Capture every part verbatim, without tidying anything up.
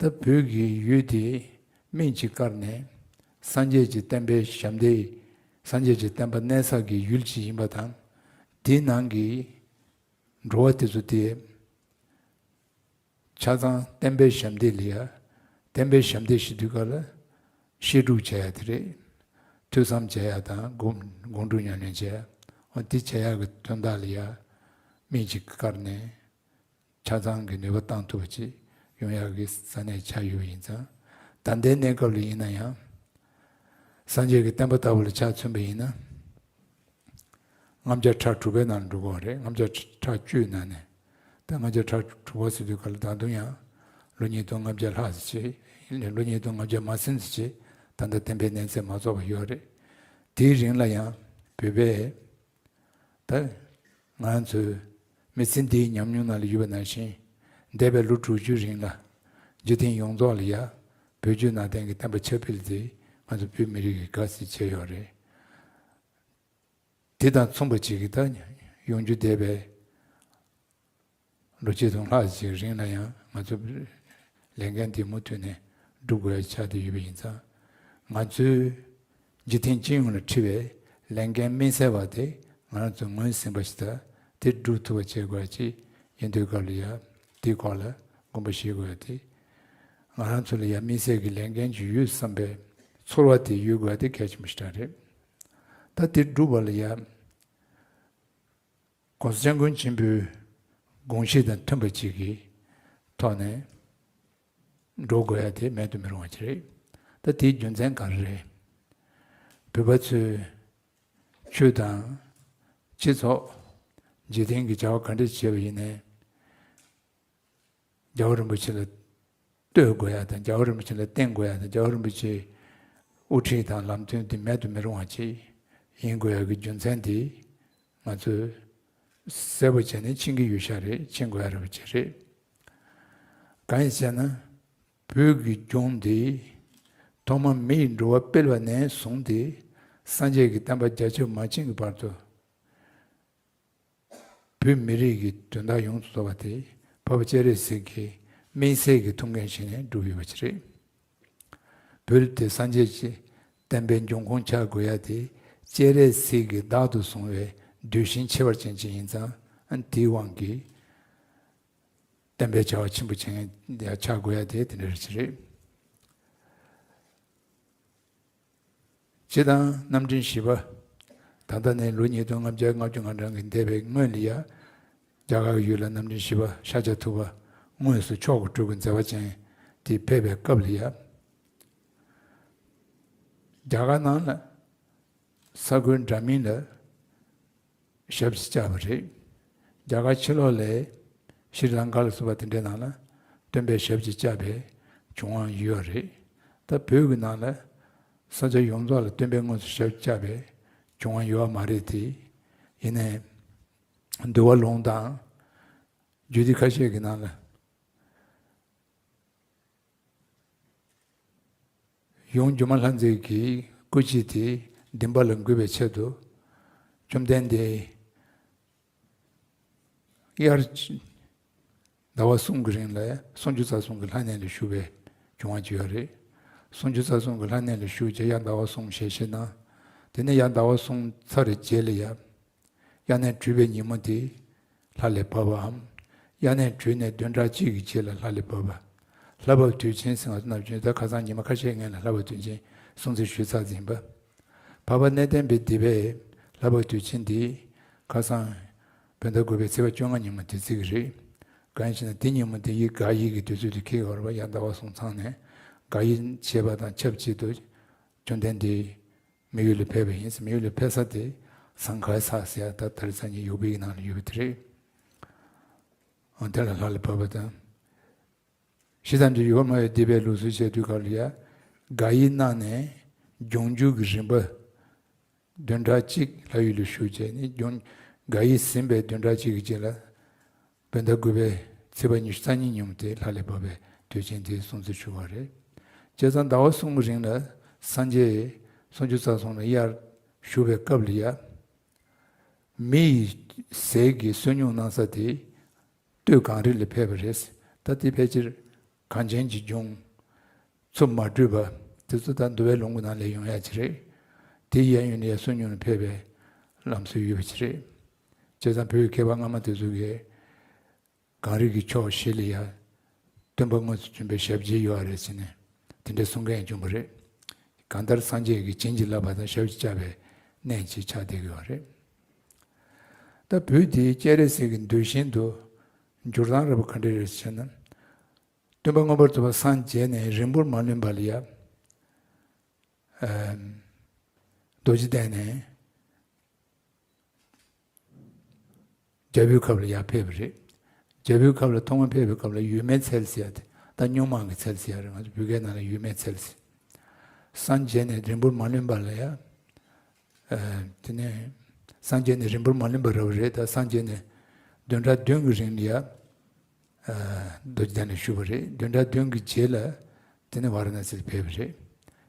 ད་བོད་ཀྱི་ཡུལ་དེ་སྨན་གྱིས་བཀར་ནས་སངས་རྒྱས་ཀྱི་བསྟན་པའི་ཞབས་འདེགས། སངས་རྒྱས་ཀྱི་བསྟན་པ་གནས་ས་གི་ཡུལ་ཅིག་ཡིན་པ་དང་། དེའི་ནང་གི་འགྲོ་བ་དེ་ཚོ་དེ་ཆ་ཚང་བསྟན་པའི་ཞབས་འདེགས་ལ་ཡ། བསྟན་པའི་ཞབས་འདེགས་ཞུ་དུས་སྐབས་ལ་བཤད་སྒྲུབ་བྱ་ཡ་དེ་རེད། ཐོས་བསམ་བྱ་ཡ་དང་སྒོམ་སྒོམ་སྒྲུབ་ཉམས་ལེན་བྱ་ཡ། འོ་དེ་བྱ་ཡ་གི་དོན་དག་ལ་ཡ་སྨན་གྱིས་བཀར་ནས་ཆ་ཚང་གི་ནུས་པ་བཏང་ཐུབ་པ་ཅིག་ཡོང་ཡག་གི་ས་གནས་ཆགས་ཡོད་པ་ཡིན་ཙང་། ད་ལྟའི་གནས་སྐབས་ལ་ཡིན་ན་ཡང་། སངས་རྒྱས་ཀྱི་བསྟན་པ་ལྟ་བུ་ལ་ཆ་མཚོན་པ་ཡིན་ན། ལྔ་བརྒྱ་ཕྲག་དྲུག་པའི་ནང་ལ་འགྲོ་དགོས་རེད། ལྔ་བརྒྱ་ཕྲག་བཅུའི་ནང་ནས། ད་ལྔ་བརྒྱ་ཕྲག་དྲུག་པ་ཟེར་དུས་སྐབས་ལ་ད་དུང་ཡང་ལོ་ཉིས་སྟོང་ལྔ་བརྒྱ་ལྷག་ཙམ་ཅིག་ལོ་ཉིས་སྟོང་ལྔ་བརྒྱ་མ་ཟིན་ཙམ་ཅིག་ད་ལྟ་བསྟན་པའི་གནས་ཚད་མ་རྫོགས་པ་ཡོད་རེད། དེའི་རིང་ལ་ཡང་བོད་པས། ད་ང་ཚོའི་མི་ཚེ་འདིའི་ཉམས་མྱོང་ནང་ལ་ཡོད་པ་ནང་བཞིན། འདས་པའི་ལོ་དྲུག་ཅུའི་རིང་ལ་འཇིག་རྟེན་ཡོངས་རྫོགས་ལ་ཡ་བོད་བརྒྱུད་ནང་བསྟན་གྱི་བསྟན་པ་ཁྱབ་སྤེལ་དེ་ང་ཚོ་བོད་མི་རིགས་ཀྱིས་དགའ་བསུ་བྱས་ཡོད་རེད། དེ་དང་མཚུངས་པ་ཅིག་གིས་ད་ཡོང་རྒྱུ་འདས་པའི་ལོ་ཆིག་སྟོང་ལྷག་ཅིག་རིང་ལ་ཡང་ང་ཚོ་ལས་འགན་དེ་མུ་མཐུད་ནས་སྒྲུབ་དགོས་ཡ་ཆགས་བསྡད་ཡོད་པ་ཡིན་ཙང་། ང་ཚོའི་འཇིག་རྟེན་སྤྱི་ཡོངས་ལ་འཁྲི་བའི་ལས་འགན་དམིགས་བསལ་བ་དེ་ང་རང་ཚོ་ངོས་ཟིན་པ་ཞིག་དང་། དེ་སྒྲུབ་ཐུབ་པ་བྱེད་དགོས་ཡ་ཅིག་ཡིན་དུས་སྐབས་ལ་ཡ་དེའི་སྐོར་ལ་དགོངས་པ་བཞེས་དགོས་ཡ་དེ། ང་རང་ཚོ་ལ་ཡ་དམིགས་བསལ་གྱི་ལས་འགན་ཅིག་ཡོད་བསམ་པའི་ཚོར་བ་དེ་ཡོད་དགོས་ཡ་དེ་གལ་ཆེན་པོ་ཞིག་རེད། ད་དེ་སྒྲུབ་པ་ལ་ཡ། ༸གོང་ས་༸སྐྱབས་མགོན་ཆེན་པོའི་དགོངས་གཞི་དང་མཐུན་པ་ཅིག་གི་ཐོག་ནས་འགྲོ་དགོས་ཡ་དེ་མེད་དུ་མི་རུང་བ་ཅིག་རེད། ད་དེའི་རྒྱུ་མཚན་ག་རེ་རེད། བོད་པ་ཚོས་ཆོས་དང་སྤྱི་ཚོགས་འཇིག་རྟེན་གྱི་བྱ་བ་ག་འདྲ་བྱས་པ་ཡིན་ནའི། རྒྱལ་བ་རིན་པོ་ཆེ་ལ་ལྟོས་དགོས་ཡ་དང་། རྒྱལ་བ་རིན་པོ་ཆེ་ལ་བརྟེན་དགོས་ཡ་དང་། རྒྱལ་བ་རིན་པོ་ཆེའི་དབུ་ཁྲིད་དང་ལམ་སྟོན་དེ་མེད་དུ་མི་རུང་བ་ཅིག་ཡིན་དགོས་ཡ་གི་རྒྱུ་མཚན་དེ་ང་ཚོས་གསལ་པོ་བྱས་ནས་མཁྱེན་གྱི་ཡོད་ཤག་རེད། མཁྱེན་དགོས་ཡ་རེད་པ་ཅིག་རེད། གང་ཡིན་ཟེར་ན། བོད་ཀྱི་ལྗོངས་འདི་ཐོག་མ་མི་ཡི་འགྲོ་བ་སྤེལ་བ་ནས་བཟུང་སྟེ་སངས་རྒྱས་ཀྱི་བསྟན་པ་རྒྱ་ཆེར་མ་ཕྱིན་གྱི་བར་དུ། བོད་མི་རིགས་ཀྱི་དོན་དག་ཡོངས་སུ་རྫོགས་པ་དེ་འཕགས་པ་སྤྱན་རས་གཟིགས་ཀྱི་དམིགས་བསལ་གྱི་ཐུགས་འགན་བཞེས་ནས་བསྒྲུབས་ཡོད་པ་ཅིག་རེད། བོད་དེ་སངས་རྒྱས་ཀྱི་བསྟན་པའི་འབྱུང་ཁུངས་ཆགས་དགོས་ཡ་དེ་སྤྱན་རས་གཟིགས་ཀྱིས་བདག་ཏུ་བཟུང་བའི་གདུལ་ཞིང་ཁྱད་པར་ཅན་ཅིག་ཡིན་ཙང་། ཨ་ནི་དེའི་དབང་གིས་བསྟན་པའི་བྱ་བ་ཆེན་པོ་བྱེད་མཁན་ཡ་ཆགས་དགོས་ཡ་དེ་དེ་འདྲ་ཅིག་རེད། སྤྱིར་བཏང་རྣམ་འདྲེན་བཞི་པ། ད་ལྟ་ནས་ལོ་ཉིས་སྟོང་ལྔ་བརྒྱ་ལྔ་བཅུ་ང་གྲངས་ཀྱི་འདས་པའི་སྔོན་ལ་ཡ། རྒྱ་གར་གྱི་ཡུལ་ལ་རྣམ་འདྲེན་བཞི་པ་ཤཱཀྱ་ཐུབ་པ་དངོས་སུ་མཆོག་གི་སྤྲུལ་སྐུ་མཛད་པ་ཅན་དེ་ཕེབས་པའི་སྐབས་ལ་ཡ། རྒྱ་གར་ནང་ལ་ས་ཁུལ་འདྲ་མིན་ལ་ཞབས་ཕྱི་བཅགས་པ་རེད། རྒྱ་གར་ཕྱི་ལོགས་ལ་ཤྲི་ལང་ཀ་ལ་སོགས་པ་དེ་འདྲའི་ནང་ལ་སྟོན་པའི་ཞབས་ཕྱི་བཅགས་པའི་བྱུང་བ་ཡོད་རེད། ད་བོད་ཀྱི་ནང་ལ་ས་ཆ་ཡོངས་རྫོགས་ལ་སྟོན་པས་དངོས་སུ་ཞབས་ཕྱི་བཅགས་པའི་བྱུང་བ་ཡོད་པ་མ་རེད་དེ། ཡིན་ནའི་འདུལ་བ་ལུང་དང་རྒྱུད་སྡེ་ཁ་ཤས་ཀྱི་ནང་ལ། ཡུམ་སྒྱུ་མ་ལྷ་མཛེས་ཀྱི་སྐུ་ཕྱྭ་དེ་བདེན་པ་ལ་འགོད་པའི་ཆེད་དུ། བཅོམ་ལྡན་འདས་དབྱར་ཟླ་བ་གསུམ་གྱི་རིང་ལ་སུམ་ཅུ་རྩ་གསུམ་གྱི་ལྷ་གནས་ལ་བཞུགས་པའི་བྱུང་བ་ཅིག་ཡོད་རེད། སུམ་ཅུ་རྩ་གསུམ་གྱི་ལྷ་གནས་ལ་བཞུགས་རྗེས་དབྱར་ཟླ་བ་གསུམ་ཞལ་བཞེས་གནང་། དེ་ནས་དབྱར་ཟླ་བ་གསུམ་ཚར་བའི་རྗེས་ལ་ཡ། དབྱར་གནས་གྲོལ་བའི་ཉིན་མོ་དེ་ལྷ་ལས་བབས་པའམ། དབྱར་གནས་གྲོལ་ནས་བདུན་ཕྲག་གཅིག་གི་རྗེས་ལ་ལྷ་ལས་བབས་པ། ལྷ་བབས་དུས་ཆེན་ཟེར་བ་ནམ་རྒྱུན་ད་ཁ་སང་ཉི་མ་ཁ་ཤས་སྔོན་ལ་ལྷ་བབས་དུས་ཆེན་སྲུང་བརྩི་ཞུས་ཚར་ཟིན་པ། འཕགས་པ་གནས་བརྟན་པའི་སྡེ་པས་ལྷ་བབས་དུས་ཆེན་འདི་ཁ་སང་བོད་ཟླ་དགུ་པའི་ཚེས་པ་བཅོ་ལྔ་ཉིན་མོ་དེ་བརྩི་གི་རེད། གང་ཡིན་ཞེ་ན་དེ་ཉིན་མོ་དེ་ཡི་དགག་དབྱེ་གི་དུས་ཚོད་དུ་འཁེལ་ཡོད་རེད་པ། དབྱར་ཟླ་བ་གསུམ་ཚང་ནས་དགག་དབྱེ་བྱས་པ་དང་ཆབས་ཅིག་ཏུ་བཅོམ་ལྡན་འདས། མི་ཡུལ་ལ་ཕེབས་པ་ཡིན། མི་ཡུལ་ལ་ཕེབས་ས་དེ་ཟངས་དཀར་ས་ཟེར་ཡ་ད་དེང་སང་ཉིད་ཡུ་པི་གི་ནང་ལ་ཡོད་པ་དེ་རེད། འོ་དེ་ལ་ལྷ་ལས་བབས་པ་དང་། ཞེ་སྡང་འདྲེ་ཡུལ་བ་སྨྲ་བའི་སྡེ་པས་ལུགས་སྲོལ་བྱས་དུས་སྐབས་ལ་ཡ། དགག་དབྱེ་གནང་ནས་འབྱུང་འགྱུར་གྱི་རིམ་པ། བདུན་ཕྲག་གཅིག་ལྷ་ཡུལ་ལ་བཞུགས་བྱས་ནས་འབྱུང་། དགག་དབྱེ་ཟིན་པའི་བདུན་ཕྲག་གཅིག་གི་རྗེས་ལ། བོད་ཟླ་དགུ་པའི་ཚེས་པ་ཉི་ཤུ་རྩ་གཉིས་ཉིན་མོ་དེ་ལྷ་ལས་བབས་པའི་དུས་ཆེན་དེ་སྲུང་བརྩི་ཞུ་བ་རེད། བྱས་ཙང་ཟླ་བ་གསུམ་གྱི་རིང་ལ་སངས་རྒྱས་སུམ་ཅུ་རྩ་གསུམ་ལ་དབྱར་བཞུགས་པའི་སྐབས་ལ་ཡ། མི་ཡི་ཟས་ཀྱི་བསོད་སྙོམས་གནང་ས་དེ་སྟོད་གངས་རི་ལ་ཕེབས་པ་རེད། ད་དེ་ཕལ་ཆེར་ གངས་ཅན་གྱི་ལྗོངས་ཚུར་མ་བྲོས་པ་དེ་ཚོ་ད་འདུལ་བའི་ལུང་གི་ནང་ལ་ཡོང་ཡ་ཅིག་རེད། དེའི་གཡས་གཡོན་ལ་ཡ་སུན་སྨྱུང་ལ་ཕེབས་པའི་ལམ་སྲོལ་ཡོད་པ་ཅིག་རེད། བྱས་ཙང་བོད་ཀྱི་མཁས་པ་སྔ་མ་དེ་ཚོ་གིས་གངས་རི་གི་ཕྱོགས་བཞི་ལ་ཡ་སྟོན་པ་དངོས་སུ་བྱོན་པའི་ཞབས་རྗེས་ཡོད་རེད་ཟེར་ནས་དེ་འདྲའི་གསུང་མཁན་བྱུང་བ་རེད། གང་ལྟར་སངས་རྒྱས་ཀྱིས་བྱིན་གྱིས་བརླབས་པ་དང་ཞབས་ཀྱིས་བཅགས་པའི་གནས་ཅིག་ཆགས་བསྡད་ཀྱི་ཡོད་རེད། ད་བོད་འདིའི་སྤྱན་རས་གཟིགས་ཀྱི་གདུལ་ཞིང་དུ་འགྱུར་སྟངས་རབ་ག་འདྲ་རེད་ཟེར་ན། སྟོན་པ་མངོན་པར་རྫོགས་པར་སངས་རྒྱས་ནས་རིང་པོར་མ་ལོན་པ་ལ་ཡ། ཨམ། རྡོ་རྗེ་གདན་ནས་རྒྱལ་པོའི་ཁབ་ལ་ཡར་ཕེབས་པ་རེད། རྒྱལ་པོའི་ཁབ་ལ་ཐོག་མར་ཕེབས་པའི་སྐབས་ལ་ཡོད་མེད་ཚལ་ཟེར་ཡ་དེ་ད་སྨྱུག་མ་གི་ཚལ་ཟེར་ཡ་རེད། ང་ཚོ་བོད་སྐད་ནང་ལ་ཡོད་མེད་ཚལ་ཟེར། སངས་རྒྱས་ནས་རིང་པོར་མ་ལོན་པ་ལ་ཡ། ཨ། དེ་ནས་སངས་རྒྱས་ནས་རིང་པོར་མ་ལོན་པ་རེད་པ་རེད། ད་སངས་རྒྱས་ནས་བདུན་ཕྲག་བདུན་གྱི་རིང་ལ་ཡ། ཨ། རྡོ་རྗེ་གདན་ལ་བཞུགས་པ་རེད། བདུན་ཕྲག་བདུན་གྱི་རྗེས་ལ་དེ་ནས་ཝཱ་ར་ཎ་སི་ལ་ཕེབས་པ་རེད།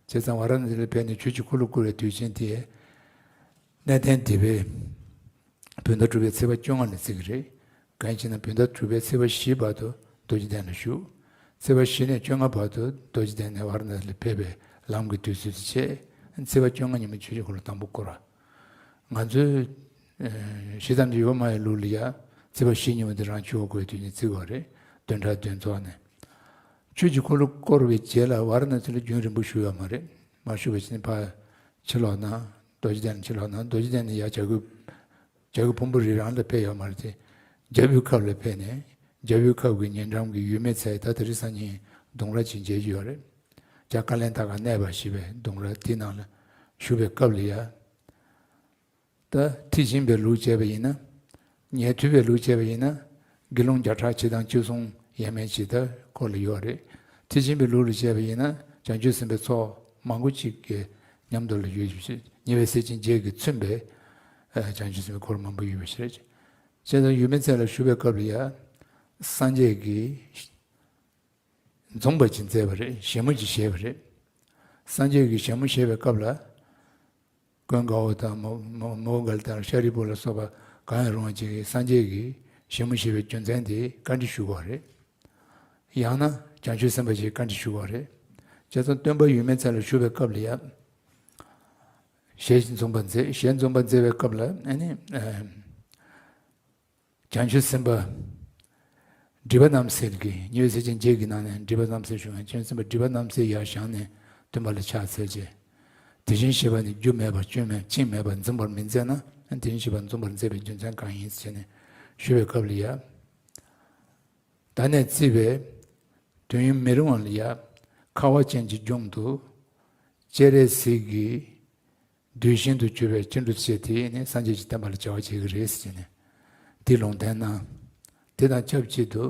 བྱས་ཙང་ཝཱ་ར་ཎ་སི་ལ་ཕེབས་ནས་ཆོས་ཀྱི་འཁོར་ལོ་བསྐོར་བའི་དུས་ཆེན་དེ་གནས་བརྟན་སྡེ་པའི་བོད་ཟླ་དྲུག་པའི་ཚེས་པ་བཅོ་ལྔ་ནས་བརྩི་གི་རེད། གང་ཡིན་ཟེར་ན་བོད་ཟླ་དྲུག་པའི་ཚེས་པ་བཞི་བར་དུ་རྡོ་རྗེ་གདན་ལ་བཞུགས། ཚེས་པ་བཞི་ནས་བཅོ་ལྔ་བར་དུ་རྡོ་རྗེ་གདན་ནས་ཝཱ་ར་ཎ་སི་ལ་ཕེབས་པའི་ལམ་གྱི་དུས་ཚོད་དེ་བྱས། ཚེས་པ་བཅོ་ལྔ་ཉིན་མོ་ཆོས་ཀྱི་འཁོར་ལོ་དང་པོ་བསྐོར་བ། ང་ཚོའི་ཨ་ཞེ་ཙམ་གྱི་ཡོད་མ་ཡོད་ལུགས་ལ་ཡ་ཚེས་པ་བཞི་ཉིན་མོ་དེ་རང་ཆོས་འཁོར་བསྐོར་བའི་དུས་ནས་བརྩི་དགོས་རེད། བདུན་ཕྲག་བདུན་རྫོགས་ནས། ཆོས་ཀྱི་འཁོར་ལོ་བསྐོར་བའི་རྗེས་ལ་ཝཱ་ར་ཎ་སི་ལ་རྒྱུན་རིང་པོ་བཞུགས་ཡོད་མ་རེད། མ་བཞུགས་པ་བྱས་ནས་ཕར་ཕྱིར་ལོག་ན། རྡོ་རྗེ་གདན་ལ་ཕྱིར་ལོག་ན། རྡོ་རྗེ་གདན་ནས་ཡར་བྱ་རྒོད། བྱ་རྒོད་ཕུང་པོ་རི་རང་ལ་ཕེབས་ཡོད་མ་རེད་དེ། རྒྱལ་པོའི་ཁབ་ལ་ཕེབས་ནས་རྒྱལ་པོའི་ཁབ་ཀྱི་ཉེ་འགྲམ་གྱི་ཡོད་མེད་ཚལ། ད་དེ་རིང་སང་ཉིན་ལྡུམ་ར་ཅིག་མཇལ་རྒྱུ་ཡོད་རེད། བྱ་ཀ་ལན་ད་ག་གནས་པ་ཞེས་པའི་ལྡུམ་ར་དེའི་ནང་ལ་བཞུགས་པའི་སྐབས་ལ་ཡ། ད་ཐེག་ཆེན་པའི་ལུགས་བྱས་པ་ཡིན་ན། ཉན་ཐོས་པའི་ལུགས་བྱས་པ་ཡིན་ན། དགེ་སློང་བརྒྱ་ཕྲག་གཅིག་དང་བཅུ་གསུམ་ཡས་མས་ཅིག་ད་ཁོ་ལ་ཡོད་རེད། ཐེག་ཆེན་པའི་ལུགས་ལ་བྱས་པ་ཡིན་ན་བྱང་ཆུབ་སེམས་དཔའི་ཚོགས་མང་པོ་ཅིག་གི་མཉམ་དུ་ལ་ཡོད་ཅིག་ཉེ་བའི་སྲས་ཆེན་བརྒྱད་ཀྱིས་མཚོན་པའི་ཨ་བྱང་ཆུབ་སེམས་དཔའི་འཁོར་མང་པོ་ཡོད་པ་ཞིག་རེད། བྱས་ཙང་ཡོད་མེད་ཚལ་ལ་བཞུགས་པའི་སྐབས་ལ་ཡ། སངས་རྒྱས་ཀྱིས་འཛོམས་པ་ཅིག་མཛད་པ་རེད། བཞད་མོ་ཅིག་བཞད་པ་རེད། སངས་རྒྱས་ཀྱིས་བཞད་མོ་བཞད་པའི་སྐབས་ལ། ཀུན་དགའ་བོ་དང་མོ་མོ་མོའུ་འགལ་དང་ཤཱ་རིའི་བུ་ལ་སོགས་པ་གང་ཡང་རུང་བ་ཅིག་གིས་སངས་རྒྱས་ཀྱིས་བཞད་མོ་བཞད་པའི་རྒྱུ་མཚན་དེ་བཀའ་འདྲི་ཞུ་དགོས་རེད། ཡང་ན་བྱང་ཆུབ་སེམས་དཔའ་ཞིག་བཀའ་འདྲི་ཞུ་དགོས་རེད། བྱས་ཙང་སྟོན་པ་ཡོད་མེད་ཚལ་ལ་བཞུགས་པའི་སྐབས་ལ་ཡ། ཞལ་འཛོམས་པ་མཛད། ཞལ་འཛོམས་པ་མཛད་པའི་སྐབས་ལ་ཨ་ནི། བྱང་ཆུབ་སེམས་དཔའ་སྒྲིབ་པ་རྣམ་སེལ་གྱི། ཉེ་བའི་སྲས་ཆེན་བརྒྱད་ཀྱི་ནང་ནས་སྒྲིབ་པ་རྣམ་སེལ་ཞུ་མཁན་བྱང་ཆུབ་སེམས་དཔའ་སྒྲིབ་པ་རྣམ་སེལ་ཡར་བཞེངས་ནས་སྟོན་པ་ལ་ཕྱག་འཚལ་རྗེས། དེ་བཞིན་གཤེགས་པ་ནི་རྒྱུ་མེད་པ་སྐྱོན་མེད་ཕྱིན་མེད་པ་འཛིན་པར་མི་མཛད་ན། དེ་བཞིན་གཤེགས་པ་འཛོམས་པར་མཛད་པའི་རྒྱུ་མཚན་གང་ཡིན་ཞེས་ནས་ཞུ་བའི་སྐབས་ལ་ཡ། ད་ནས་བརྩིས་པའི་དུས་ཡུན་མི་རིང་བ་ལ་ཡ། ཁ་བ་ཅན་གྱི་ལྗོངས་དུ་སྤྱན་རས་གཟིགས་ཀྱི་གདུལ་ཞིང་དུ་གྱུར་པའི་ཅི་འདྲ་ཆེ་དེ་ནི་སངས་རྒྱས་ཀྱི་བསྟན་པ་ལ་བྱ་བ་བྱེད་ཀྱི་རེད་ཟེར་ནས། འདི་ལུང་བསྟན་གནང་། དེ་དང་ཆབས་ཅིག་ཏུ།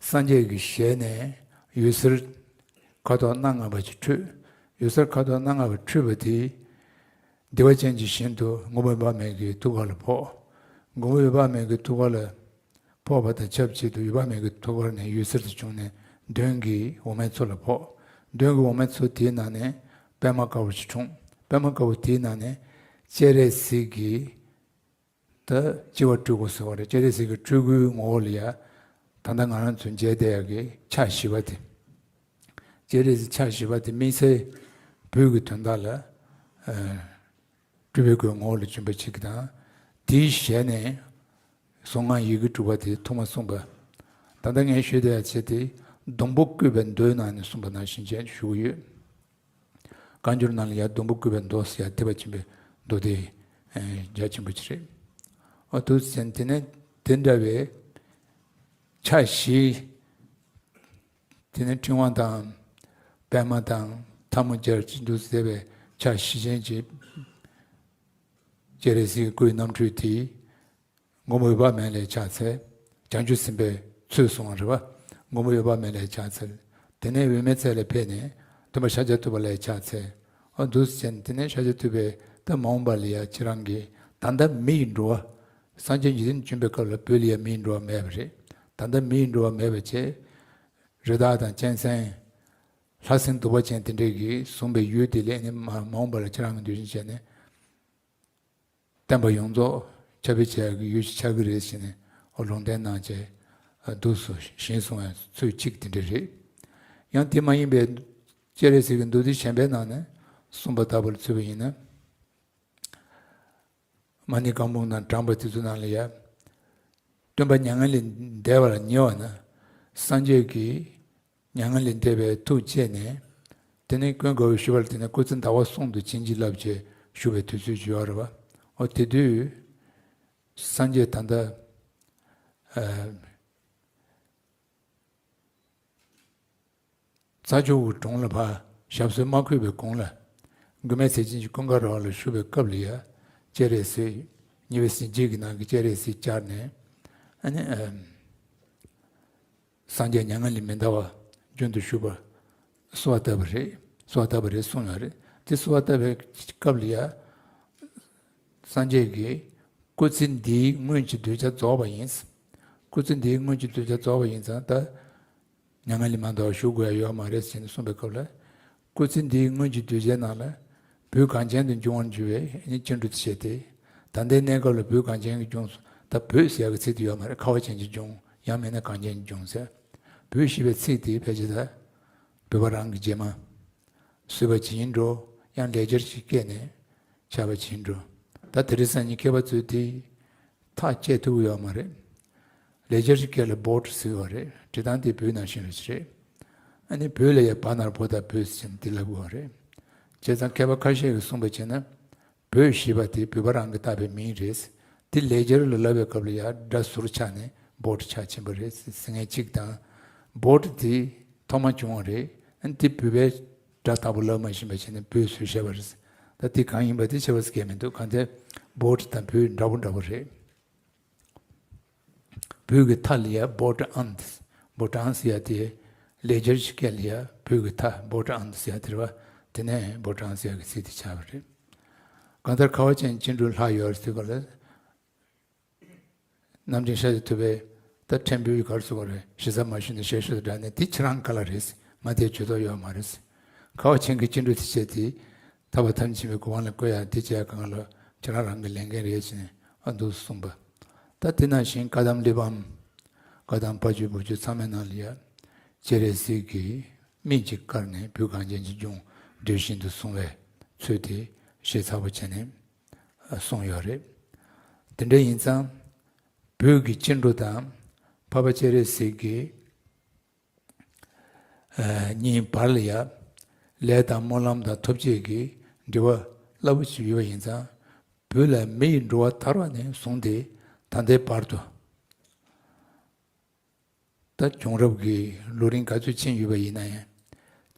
སངས་རྒྱས་ཀྱི་ཞལ་ནས་འོད་ཟེར་ཁ་དོག་སྣ་ལྔ་པ་ཅིག་འཕྲོས། འོད་ཟེར་ཁ་དོག་སྣ་ལྔ་པ་འཕྲོས་པ་དེ། བདེ་བ་ཅན་གྱི་ཞིང་དུ་མགོན་པོ་འོད་དཔག་མེད་ཀྱི་ཐུགས་ཀ་ལ་ཕོག་མགོན་པོ་འོད་དཔག་མེད་ཀྱི་ཐུགས་ཀ་ལ་ཕོག་པ་དང་ཆབས་ཅིག་ཏུ་འོད་དཔག་མེད་ཀྱི་ཐུགས་ཀ་ནས་འོད་ཟེར་དུ་བྱུང་ནས་མདུན་གྱི་འོ་མའི་མཚོ་ལ་ཕོག་མདུན་གྱི་འོ་མའི་མཚོ་དེའི་ནང་ནས་པདྨ་དཀར་པོ་ཞིག་འཁྲུངས། པདྨ་དཀར་པོ་དེའི་ནང་ནས་སྤྱན་རས་གཟིགས་ཀྱི་ད་སྤྱི་བོ་སྤྲུལ་སྐུ་ཟེར་བ་རེད། སྤྱན་རས་གཟིགས་ཀྱི་སྤྲུལ་སྐུའི་ངོ་བོ་ལ་ཡ། ད་ལྟ་ང་རང་ཚོ་མཇལ་བསྡད་ཡག་གི་ཕྱག་བཞི་པ་དེ། སྤྱན་རས་གཟིགས་ཕྱག་བཞི་པ་དེ་དམིགས་བསལ་བོད་ཀྱི་དོན་དག་ལ། ཨ། སྤྲུལ་པའི་སྐུའི་ངོ་བོ་ལ་བྱོན་པ་ཅིག་དང་། དེའི་ཞལ་ནས་གཟུངས་སྔགས་ཡི་གེ་དྲུག་པ་དེ་ཐོག་མ་གསུངས་པ། ད་ལྟ་ངས་ཞུས་བསྡད་ཡག་ཆེད་དེ་སྡོང་པོ་བཀོད་པའི་མདོའི་ནང་ནས་གསུངས་པ་ནང་བཞིན་བྱས་ཞུ་གི་ཡོད། བཀའ་འགྱུར་ནང་ལ་ཡ་སྡོང་པོ་བཀོད་པའི་མདོ་ཟེར་ཡ་ཐེག་པ་ཆེན་པོའི་མདོ་དེ་ཨེ་རྒྱ་ཆེན་པོ་ཅིག་རེད། འོ་དུ་ཟེར་དེ་ནས་དེ་འདྲ་བའི་ཕྱག་བཞི། དེ་ནས་ཕྲེང་བ་དང་། པདྨ་དང་ཐལ་མོ་སྦྱར་གྱི་འདུག་ཟེར་བའི་ཕྱག་བཞི་ཅན་གྱི་སྤྱན་རས་གཟིགས་སྐུའི་རྣམ་འཕྲུལ་དེ། མགོན་པོ་འོད་དཔག་མེད་ལ་ཕྱག་འཚལ། བྱང་ཆུབ་སེམས་དཔའི་ཚུལ་བཟུང་བ་རེད་པ། མགོན་པོ་འོད་དཔག་མེད་ལ་ཕྱག་འཚལ། དེ་ནས་འོད་མའི་ཚལ་ལ་ཕེབས་ནས་སྟོན་པ་ཤཱཀྱ་ཐུབ་པ་ལ་ཕྱག་འཚལ། ཨ་འདུག་ཟེར་ནས་དེ་ནས་ཤཱཀྱ་ཐུབ་པས་ད་མ་འོངས་པ་ལ་ཡ་ཁྱེད་རང་གིས་ད་ལྟ་མི་ཡི་འགྲོ་བ། སངས་རྒྱས་འཇིག་རྟེན་བྱོན་པའི་སྐབས་ལ་བོད་ལ་ཡ་མི་ཡི་འགྲོ་བ་མེད་པ་རེད། ད་ལྟ་མི་ཡི་འགྲོ་བ་མེད་པ་བྱས། རི་དྭགས་དང་གཅན་གཟན། ལྷ་སྲིན་གདུག་པ་ཅན་དེ་འདྲས་ཀྱིས་བཟུང་བའི་ཡུལ་དེ་ལས་ནི་མ་མ་འོངས་པ་ལ་ཁྱེད་རང་གི་འདུལ་ཞིང་བྱས་ནས། བསྟན་པ་ཡོངས་རྫོགས་ཁྱབ་སྤེལ་བྱེད་ཡག་གི་ཡུལ་ཞིག་ཆགས་ཀྱི་རེད་ཟེར་ནས་ཨོ་ལུང་བསྟན་གནང་བྱས། འདུག་སོ་ཞེས་གསུང་བའི་ཚུལ་གཅིག་དེ་འདྲ་རེད། ཡང་དེ་མ་ཡིན་པའི་སྤྱན་རས་གཟིགས་ཀྱི་མདོ་སྡེ་གཞན་པའི་ནང་ནས་གསུངས་པ་ལྟ་བུར་མཚོན་པ་ཡིན་ན། མ་ཎི་བཀའ་འབུམ་དང་དྲངས་པ་དེ་ཚོ་ནང་ལ་ཡ། སྟོན་པ་མྱ་ངན་ལས་འདས་པར་ཉེ་བ་ན། སངས་རྒྱས་ཀྱིས་མྱ་ངན་ལས་འདས་པའི་ཐུགས་བསྐྱེད་ནས། དེ་ནས་ཀུན་དགའ་བོས་ཞུས་པ་ལ། དེ་ནས་སྐུ་ཚེ་ཟླ་བ་གསུམ་དུ་བྱིན་གྱིས་བརླབས་བྱས་བཞུགས་པའི་དུས་ཚོད་ཅིག་ཡོད་རེད་བ། འོ་དེ་དུས་སངས་རྒྱས་ད་ལྟ་ཨ་རྩྭ་མཆོག་གི་གྲོང་ལ་ཕར་ཞབས་སོར་མ་འཁོད་པའི་གོང་ལ། མགོན་མེད་ཟས་སྦྱིན་གྱི་ཀུན་དགའ་ར་བ་ལ་བཞུགས་པའི་སྐབས་ལ་ཡ། སྤྱན་རས་གཟིགས་ཉེ་བའི་གཟི་བརྗིད་ཀྱི་ནང་གི་སྤྱན་རས་གཟིགས་བཅར་ནས། ཨ་ནི་ཨམ། སངས་རྒྱས་མྱ་ངན་ལས་མི་འདའ་བ་རྒྱུན་དུ་བཞུགས་པར་གསོལ་བ་བཏབ་པ་རེད། གསོལ་བ་བཏབ་པ་རེད་གསུངས་ཡོད་རེད། དེ་གསོལ་བ་བཏབ་པའི་སྐབས་ལ་ཡ། སངས་རྒྱས་ཀྱིས་སྐུ་ཚེ་འདིའི་སྔོན་གྱི་གདུལ་བྱ་རྫོགས་པ་ཡིན། སྐུ་ཚེ་འདིའི་སྔོན་གྱི་གདུལ་བྱ་རྫོགས་པ་ཡིན་ཙང་ད། མྱ་ངན་ལས་མ་འདའ་བར་བཞུགས་དགོས་ཡ་ཡོད་མ་རེད་ཟེར་ནས་གསུངས་པའི་སྐབས་ལ། སྐུ་ཚེ་འདིའི་སྔོན་གྱི་གདུལ་བྱའི་ནང་ལ། བོད་གངས་ཅན་དུ་འབྱུང་བར་འགྱུར་བའི་ཨ་ནི་སྐྱེ་འགྲོ་དེ་བྱས་ཏེ། ད་ལྟའི་གནས་སྐབས་ལ་བོད་གངས་ཅན་གྱི་ལྗོངས་སུ་ད་བོད་ཟེར་ཡ་གི་ཚིག་དེ་ཡོད་མ་རེད། ཁ་བ་ཅན་གྱི་ལྗོངས། ཡང་མིན་ན་གངས་ཅན་གྱི་ལྗོངས་ཟེར། བོད་ཞེས་པའི་ཚིག་དེ་ཕལ་ཆེར་ད་བོད་པ་རང་གི་རྗེས་མ་བཟོས་པ་ཅིག་ཡིན་འགྲོ། ཡང་ལེགས་སྦྱར་ཞིག་བཀལ་ནས་བྱས་པ་ཅིག་ཡིན་འགྲོ། ད་དེ་རིང་སང་ཉིན་མཁས་པ་ཚོས་དེ་ཐག་བཅད་ཐུབ་ཀྱི་ཡོད་མ་རེད། ལེགས་སྦྱར་གྱི་སྐད་ལ་བྷོཊ་ཟེར་བ་རེད། འབྲི་སྟངས་དེ་བོད་ནང་བཞིན་རེད་ཅེས་རེད། ཨ་ནི་བོད་ལ་ཡང་བ་ན་རོ་བོ་ད་བོད་ཟེར་ནས་དེ་ལབ་དགོས་པ་རེད། བྱས་ཙང་མཁས་པ་ཁ་ཤས་ཀྱིས་གསུངས་པ་བྱས་ན། བོད་ཞེས་པ་དེ་བོད་པ་རང་གིས་བཏགས་པའི་མིང་རེད། དེ་ལེགས་སྦྱར་ལ་ལབ་པའི་སྐབས་ལ་ཡང་སྒྲ་ཟུར་ཆག་ནས་བྷོཊ་ཆགས་ཕྱིན་པ་རེད་ཟེར་མཁན་གཅིག་དང་། བྷོཊ་དེ་ཐོག་མ་བྱུང་བ་རེད། ཨ་ནི་དེ་བོད་པའི་སྒྲ་ལྟ་བུ་ལབ་མ་ཤེས་པ་བྱས་ནས་བོད་ཟེར་བཞག་པ་རེད། ད་དེ་གང་ཡིན་པ་དེ་ཆེ་བ་ཟེར་མཁན་མི་འདུག་གང་ལྟར་བྷོཊ་དང་བོད་འདྲ་པོ་འདྲ་པོ་རེད། བོད་ཀྱི་མཐའ་ལ་ཡ་བྷོ་ཊ་ཨཱནྟ། བྷོ་ཊ་ཨཱནྟ་ཟེར་ཡ་དེ་ལེགས་སྦྱར་གྱི་སྐད་ལ་ཡ་བོད་ཀྱི་མཐའ་བྷོ་ཊ་ཨཱནྟ་ཟེར་ཡ་དེ་རེད་བ། དེ་ནས་བྷོ་ཊ་ཨཱནྟ་ཟེར་ཡ་གི་ཚིག་དེ་ཆགས་པ་རེད། གང་ལྟར་ཁ་བ་ཅན་སྐྱེ་འགྲོའི་ལྷ་ཡོད་ཟེར་བ་ལ། རྣམ་འདྲེན་ཤཱཀྱ་ཐུབ་པས་ད་ཕྲན་བུའི་གར་སོང་བ་རེད། ཞེ་ས་མ་ཞུས་ནས་ཞལ་ཤོད་དུ་བསྒྲགས་ནས་དེ་ཁྱེད་རང་ག་ལ་རེད། ང་དེ་ཇུས་གཏོགས་ཡོད་མ་རེད། ཁ་བ་ཅན་གྱི་སྐྱེ་འགྲོ་དེ་བྱས་ཏེ། ཐར་པ་ཐམས་ཅད་མཁྱེན་པའི་གོ་འཕང་ལ་བཀོད་ཡ་དེ་བྱས་གང་ལ་ཁྱེད་རང་རང་གི་ལས་འགན་རེད་ཅེས་ཨ་འདུག་གསུངས་པ། ད་དེ་ནང་བཞིན་བཀའ་གདམས་གླེགས་བམ། བཀའ་གདམས་དཔལ་སྤྱོད་བུ་བཅོལ་ཚང་མའི་ནང་ལ་ཡ། སྤྱན་རས་གཟིགས་ཀྱིས་སྨན་གྱིས་བཀར་ནས་བོད་གངས་ཅན་གྱི་ལྗོངས་བགྲོད་བཞིན་དུ་བཟུང་བའི་ཚུལ་དེ་ཞིབ་ཚགས་པོ་བྱས་ནས་གསུངས་ཡོད་རེད། དེ་འདྲ་ཡིན་ཙང་། བོད་ཀྱི་སྐྱེ་འགྲོ་དང་འཕགས་པ་སྤྱན་རས་གཟིགས་ཀྱི་ཨ་གཉིས་བར་ལ་ཡ། ལས་དང་སྨོན་ལམ་དང་ཐོབ་བྱེད་ཀྱི་འབྲེལ་བ་རླབས་པོ་ཆེ་ཡོད་པ་ཡིན་ཙང་། བོད་ལ་མི་ཡི་འགྲོ་བ་དར་བ་ནས་བཟུང་སྟེ་ད་ལྟའི་བར་དུ། ད་བྱུང་རབས་ཀྱི་ལོ་རིམ་ག་ཚོད་ཕྱིན་ཡོད་པ་ཡིན་ན་ཡང་།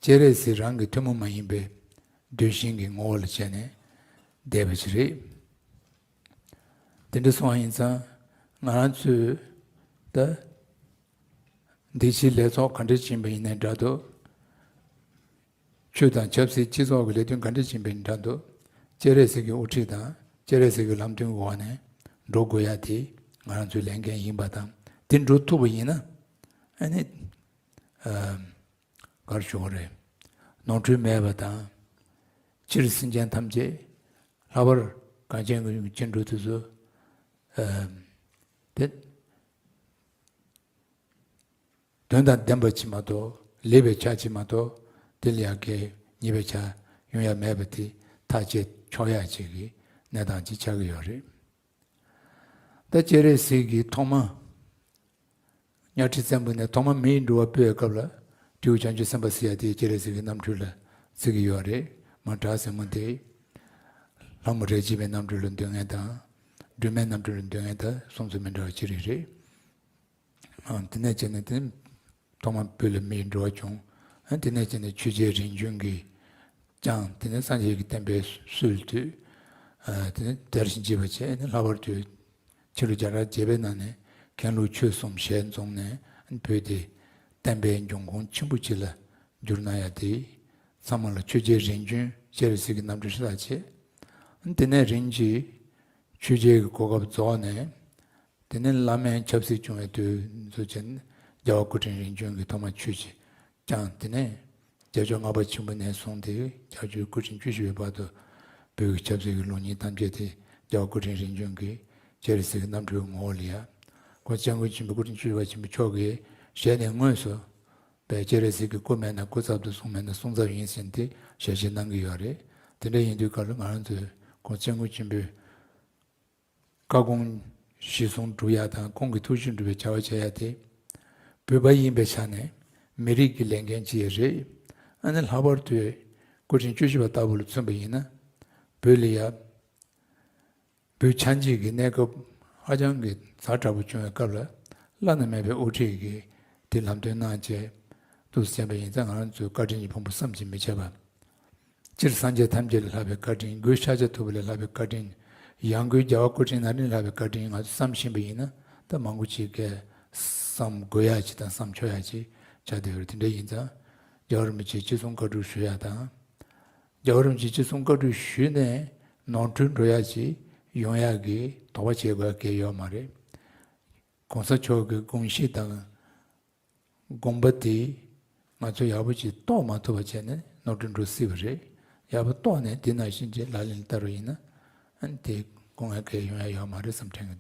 སྤྱན་རས་གཟིགས་རང་གི་ཐུན་མོང་མ་ཡིན་པའི་གདུལ་ཞིང་གི་ངོ་བོ་ལ་བྱས་ནས་བསྡད་པ་ཞིག་རེད། དེ་འདྲ་སོང་བ་ཡིན་ཙང་། ང་རང་ཚོས་ད་འདི་ཕྱིའི་ལས་ཚོགས་ག་འདྲ་ཕྱིན་པ་ཡིན་ནའི་འདྲ་འདུག་ཆོས་དང་ཆབ་སྲིད་སྤྱི་ཚོགས་ཀྱི་ལས་དོན་ག་འདྲ་ཕྱིན་པ་ཡིན་འདྲ་འདུག་སྤྱན་རས་གཟིགས་ཀྱི་དབུ་ཁྲིད་དང་སྤྱན་རས་གཟིགས་ཀྱི་ལམ་སྟོན་འོག་ནས་འགྲོ་དགོས་ཡ་དེ་ང་རང་ཚོའི་ལས་འགན་ཡིན་པ་དང་། དེ་འགྲོ་ཐུབ་པ་ཡིན་ན། ཨ་ནི། ཨ། གར་ཞོག་རེད། ནོར་འཁྲུལ་མེད་པ་དང་། སྤྱིར་སེམས་ཅན་ཐམས་ཅད་ལྷག་པར་གངས་ཅན་གྱི་སྐྱེ་འགྲོ་དེ་ཚོ། ཨ། དེ་དོན་དང་ལྡན་པ་ཅིག་མ་གཏོགས་ལེགས་པའི་ཆ་ཅིག་མ་གཏོགས་དེ་ལ་ཡང་གལ་ཉེས་པའི་ཆ་ཡོང་ཡ་མེད་པ་དེ་ཐག་བཅད་ཆོག་ཡ་ཅིག་གི་གནས་སྟངས་ཅིག་ཆགས་ཀྱི་ཡོད་རེད། ད་སྤྱན་རས་གཟིགས་ཀྱིས་ཐོག་མ། གཉའ་ཁྲི་བཙན་པོ་ནས་ཐོག་མ་མི་ཡི་འགྲོ་བ་སྤེལ་བའི་སྐབས་ལ། སྤྲེའུ་བྱང་ཆུབ་སེམས་དཔའ་ཟེར་ཡ་དེ་སྤྱན་རས་གཟིགས་ཀྱི་རྣམ་འཕྲུལ་ལ་བརྩི་གི་ཡོད་རེད། མ་བྲག་ཟེ་མོ་དེ། ལྷ་མོ་རས་བྱིན་པའི་རྣམ་འཕྲུལ་ལ་འདོད་མཁན་དང་། སྒྲོལ་མའི་རྣམ་འཕྲུལ་ལ་འདོད་མཁན་དང་གསུམ་ཚོ་མི་འདྲ་བ་ཅིག་རེད་རེད། ཨ། དེ་ནས་བྱས་ནས་དེ། ཐོག་མ་བོད་ལ་མིའི་འགྲོ་བ་བྱུང་། ཨ། དེ་ནས་བྱས་ནས་ཆོས་རྒྱལ་རིམ་བྱོན་གྱིས་ཀྱང་དེ་ནས་སངས་རྒྱས་ཀྱི་བསྟན་པའི་སྲོལ་བཏོད། ཨ། དེ་ནས་དར་ཞིང་རྒྱས་པ་བྱས་ནས་ལྷག་པར་དུ་ཕྱི་ལོ་བརྒྱ་ཕྲག་བརྒྱད་པའི་ནང་ནས་མཁན་སློབ་ཆོས་གསུམ་ཞལ་འཛོམས་ནས་བོད་དེ་བསྟན་པའི་འབྱུང་ཁུངས་ཆེན་པོ་ཅིག་ལ་འགྱུར་གནང་ཡ་དེ། ཚང་མ་ལ་ཆོས་རྒྱལ་རིམ་བྱོན་སྤྱན་རས་གཟིགས་ཀྱི་རྣམ་འཕྲུལ་ཤ་སྟག་བྱས། དེ་ནས་རིམ་གྱིས་ཆོས་རྒྱལ་གྱི་གོ་སྐབས་རྫོགས་ནས། དེ་ནས་བླ་མའི་ཆབ་སྲིད་བྱུང་བའི་དུས་ཚོད་ཅིག་ནས་རྒྱལ་བ་སྐུ་ཕྲེང་རིམ་བྱོན་གྱིས་ཐོག་མར་ཆོས་ཀྱི་བསྐྱངས། དེ་ནས་རྒྱལ་མཆོག་ལྔ་པ་ཆེན་པོ་ནས་བཟུང་སྟེ་རྒྱལ་མཆོག་སྐུ་ཕྲེང་བཅུ་བཞི་པའི་བར་དུ་བོད་ཀྱི་ཆབ་སྲིད་ཀྱི་ལུགས་གཉིས་ཐམས་ཅད་དེ་རྒྱལ་བ་སྐུ་ཕྲེང་རིམ་བྱོན་གྱིས་སྤྱན་རས་གཟིགས་ཀྱི་རྣམ་འཕྲུལ་ངོ་བོ་ལ་ཡ་ ༸གོང་ས་༸སྐྱབས་མགོན་ཆེན་པོ་སྐུ་ཕྲེང་བཅུ་བཞི་པ་ཆེན་པོ་མཆོག་གིས་ཞལ་ནས་དངོས་སུ་པའི་སྤྱན་རས་གཟིགས་ཀྱི་སྐུ་མེད་ན་སྐུ་ཚབ་ཏུ་གསུངས་མེད་ན་གསུང་ཚབ་ཡིན་ཟེར་ཏེ་ཞལ་བཞེས་གནང་གི་ཡོད་རེད། དེ་འདྲ་ཡིན་དུས་སྐབས་ལ་ང་རང་ཚོས་༸གོང་ས་༸སྐྱབས་མགོན་ཆེན་པོའི་བཀའ་དགོངས་གཞིར་བཟུང་སྒྲུབ་ཡ་དང་ཁོང་གི་ཐུགས་བཞེད་སྒྲུབ་པའི་བྱ་བ་བྱེད་ཡ་དེ། བོད་པ་ཡིན་པའི་ཆ་ནས་མི་རིགས་ཀྱི་ལས་འགན་ཅིག་རེད། ཨ་ནི་ལྷག་པར་དུ་སྐུ་ཕྲེང་བཅུ་བཞི་པ་ལྟ་བུ་ལ་མཚོན་པ་ཡིན་ན། བོད་ལ་ཡ། བོད་ཆགས་འཇིག་གི་གནས་སྐབས་ཧ་ཅང་གི་ཛ་དྲག་པོ་བྱུང་བའི་སྐབས་ལ་བླ་ན་མེད་པའི་དབུ་ཁྲིད་ཀྱིས་དེ་ལམ་སྟོན་གནང་བྱས་འདུག་ཟེར་བ་ཡིན་ཙང་ང་རང་ཚོའི་བཀའ་དྲིན་གྱི་ཕུང་པོ་བསམ་གྱིས་མི་ཁྱབ་པ། སྤྱིར་སངས་རྒྱས་ཐམས་ཅད་ལས་ལྷག་པའི་བཀའ་དྲིན། སྒོས་ཤཱཀྱ་ཐུབ་པ་ལས་ལྷག་པའི་བཀའ་དྲིན། ཡང་སྒོས་རྒྱལ་བ་སྐུ་ཕྲེང་ན་རིམ་ལས་ལྷག་པའི་བཀའ་དྲིན་ང་ཚོ་བསམ་ཤེས་པ་ཡིན་ན་ད་མང་པོ་ཅིག་གིས་བསམ་དགོས་ཡ་ཅིག་དང་བསམ་ཆོག་ཡ་ཅིག་ཆགས་བསྡད་ཡོད་རེད། དེ་འདྲ་ཡིན་ཙང་རྒྱལ་བ་རིན་པོ་ཆེ་ཅི་གསུང་བཀའ་སྒྲུབ་ཞུ་ཡ་དང་། རྒྱལ་བ་རིན་པོ་ཆེ་ཅི་གསུང་བཀའ་སྒྲུབ་ཞུས་ནས་ནོར་འཁྲུལ་འགྲོ་ཡ་ཅིག་ཡོང་ཡ་གི་དོགས་པ་བྱེད་དགོས་ཡ་གང་ཡང་ཡོད་མ་རེད། གོང་ས་མཆོག་གི་དགོངས་གཞི་དང་དགོངས་པ་དེ་ང་ཚོས་ཡག་པོ་ཅིག་རྟོགས་མ་ཐུབ་པ་བྱས་ནས་ནོར་འཁྲུལ་འགྲོ་སྲིད་པ་རེད། ཡག་པོ་རྟོགས་ནས་དེ་ནང་བཞིན་གྱི་ལག་ལེན་བསྟར་བ་ཡིན་ན་ཨ་ནི་དེ་དགོངས་ཡ་གང་ཡང་ཡོང་ཡ་ཡོད་མ་རེད་བསམ་དྲན་གྱི་འདུག